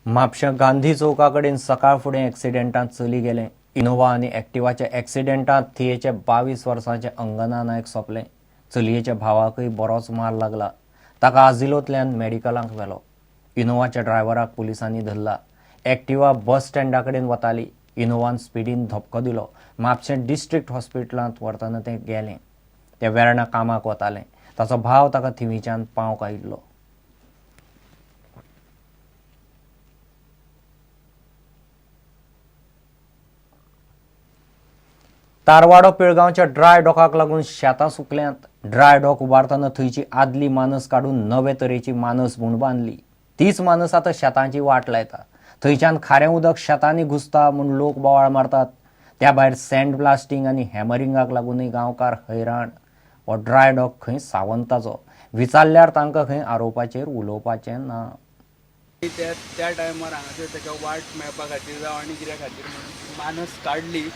म्हापश्यां गांधी चौका कडेन सकाळ फुडें एक्सिडेंटांत चली गेलें. इनोवा आनी एक्टिवाच्या एक्सिडेंटांत थियेचे 22 वर्सांचे अंगना नायक सोंपलें. चलयेच्या भावाकय बरोच मार लागला. ताका आजिलोंतल्यान मेडिकलाक व्हेलो. इनोवाच्या ड्रायव्हराक पुलिसांनी धरला. एक्टिवा बस स्टँडा कडेन वताली. इनोवान स्पिडीन धपको दिलो. म्हापशें डिस्ट्रिक्ट हॉस्पिटलांत व्हरतना तें गेलें. तें वेर्णा कामाक वतालें. ताचो भाव ताका थिवीच्यान पावंक आयिल्लो. तारवाडो पिळगांवच्या ड्राय डॉकाक लागून शेतां सुकल्यांत. ड्राय डॉक उबारतना थंयची आदली मानस काडून नवे तरेची मानस म्हूण बांदली. तीच मानस आतां शेतांची वाट लायता. थंयच्यान खारें उदक शेतांनी घुसता म्हूण लोक बोवाळ मारतात. त्या भायर सँड ब्लास्टींग आनी हॅमरिंगाक लागूनय गांवकार हैराण. हो ड्राय डॉक खंय सावंताचो. विचारल्यार तांकां खंय आरोपाचेर उलोवपाचें ना. त्या त्या टायमार हांगासर ताका वाट मेळपा खातीर जावं आनी कित्या खातीर म्हणून मानस काडली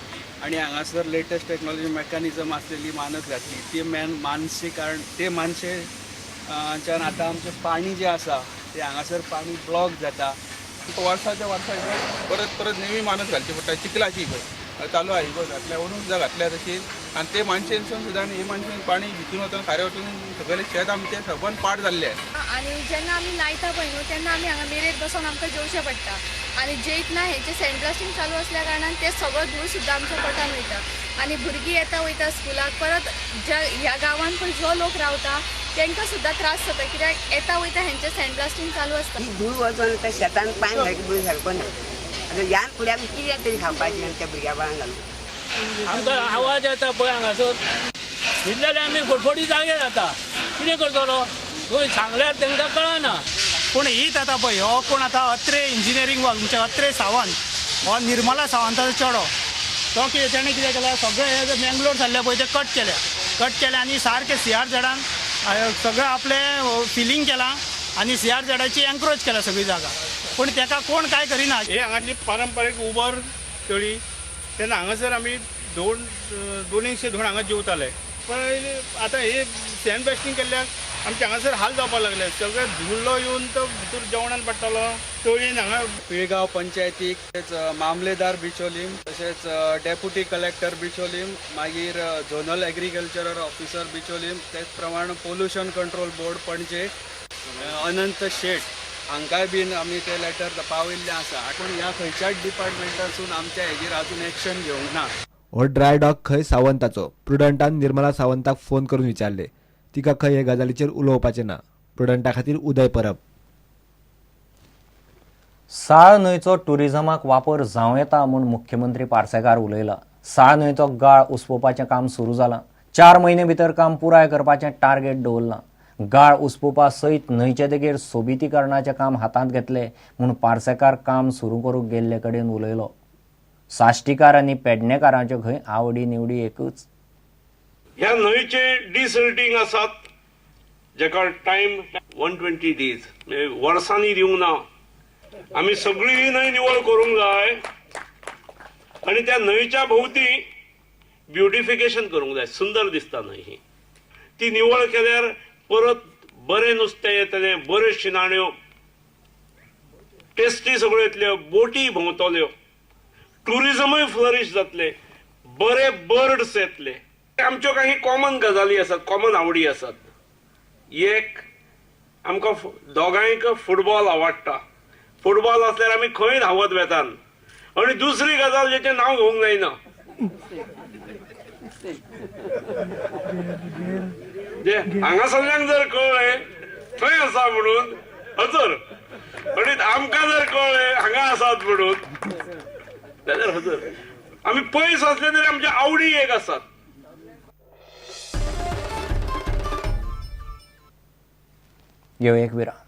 आनी हांगासर लेटस्ट टॅक्नॉलॉजी मॅकॅनिजम आसलेली मानस घातली. ती मॅन मानशी कारण ते मानशेच्यान आतां आमचें पाणी जें आसा तें हांगासर पाणी ब्लॉक जाता. वर्साच्या वर्सा परत परत नवी मानस घालची पडटा. चिखलाची पळय चालू आहा ही पळय घातल्या ओनून सुद्दां घातल्या तशी आनी ते मानशेनसून सुद्दां आनी हे मानशेन पाणी भितून वचून खारें वचून सगळें शेत आमचें सबंद पाड जाल्लें आसा. आनी जेन्ना आमी लायता पळय न्हू तेन्ना आमी हांगा मेरेर बसोन आमकां जेवचें पडटा आनी जेयतना हेंचें सँड ब्लास्टींग चालू आसल्या कारणान तें सगळो धूळ सुद्दां आमच्या पोटान वयता आनी भुरगीं येता वयता स्कुलाक. परत ज्या ह्या गांवान पळय जो लोक रावता तांकां सुद्दां त्रास जाता कित्याक येता वयता हेंचें सँड ब्लास्टींग चालू आसता. ही धूळ वचोन त्या शेतान पांय सारकें धूळ सारको ना. आतां ह्यान फुडें आमी कितें तरी खावपाचें आमच्या भुरग्या बाळांक घालून. आमकां आवाज येता पळय हांगासर न्हिदलेले आमी फटफटी जागे जाता. कितें करतलो खंय सांगल्यार तांकां कळना. पूण हीच आतां पळय हो कोण आतां अत्रे इंजिनियरींग वर्क म्हणजे अत्रे सावंत हो निर्मला सावंताचो चेडो तो कितें तेणें कितें केलां सगळें हे जे मेंगलोर जाल्ले पळय ते कट केल्या. कट केले आनी सारकें सी आर झेडान सगळें आपलें फिलींग केलां आनी सी आर झेडाची एन्क्रोच केल्या सगळी जागा. पूण तेका कोण कांय करिना. हे हांगासली पारंपारीक उबर तळी तेन्ना हांगासर आमी दोन दोनशे धोण हांगा जेवताले. पण आतां हे सँड ब्लास्टींग केल्ल्यान आमचे हांगासर हाल जावपाक लागले. सगळे धुल्लो येवन तो भितर जेवणान पडटालो तळयेन हांगा. पिळगांव पंचायतीक तशेंच मामलेदार बिचोलीम तशेंच डेप्युटी कलेक्टर बिचोलीम मागीर झोनल एग्रीकल्चरल ऑफिसर बिचोलीम तेच प्रमाण पोल्युशन कंट्रोल बोर्ड पणजे अनंत शेट हांकांय बीन आमी ते लेटर पावयल्लें आसा. पूण ह्या खंयच्याच डिपार्टमेंटासून आमच्या हेजेर आजून एक्शन घेवंक ना. हो ड्राय डॉक खंय सावंताचो. प्रुडंटान निर्मला सावंताक फोन करून विचारले. तिका खंय हे गजालीचेर उलोवपाचें ना. प्रुडंटा खातीर उदय परब. साळ न्हंयचो टुरिझमाक वापर जावं येता म्हूण मुख्यमंत्री पार्सेकार उलयला. साळ न्हंयचो गाळ उसपुपाचें काम सुरू जालां. 4 म्हयने भितर काम पुराय करपाचें टार्गेट दवरलां. गाळ उसपुपा सयत न्हंयचे देगेर सोबितीकरणाचें काम हातांत घेतले म्हूण पार्सेकार काम सुरू करूंक गेल्ले कडेन उलयलो. साश्टीकार आनी पेडणेकारांच्यो खंय आवडी निवडी एकूच. ह्या न्हंयचे डिसिल्टींग आसात जेका टायम 120 डेज वर्सांनी दिवंक ना. आमी सगळी न्हंय निवळ करूंक जाय आनी त्या न्हंयच्या भोंवती ब्युटिफिकेशन करूंक जाय. सुंदर दिसता न्हंय ही. ती निवळ केल्यार परत बरें नुस्तें येतलें, बऱ्यो शिनाण्यो टेस्टी सगळ्यो येतल्यो, बोटी भोंवतल्यो, टुरिजमूय फ्लरीश जातले, बरे बर्ड्स येतले. आमच्यो काही कॉमन गजाली आसात, कॉमन आवडी आसात. एक आमकां दोगांयक फुटबॉल आवडटा. फुटबॉल आसल्यार आमी खंय धांवत वेतात. आनी दुसरी गजाल जेचें नांव घेवंक जायना, जे हांगासरल्यान जर कळ्ळें थंय आसा म्हणून हजर, आनी आमकां जर कळ्ळें हांगा आसात म्हणून जाल्यार हजर. आमी पयस आसले तरी आमच्या आवडी एक आसात. घेवया एक विराम.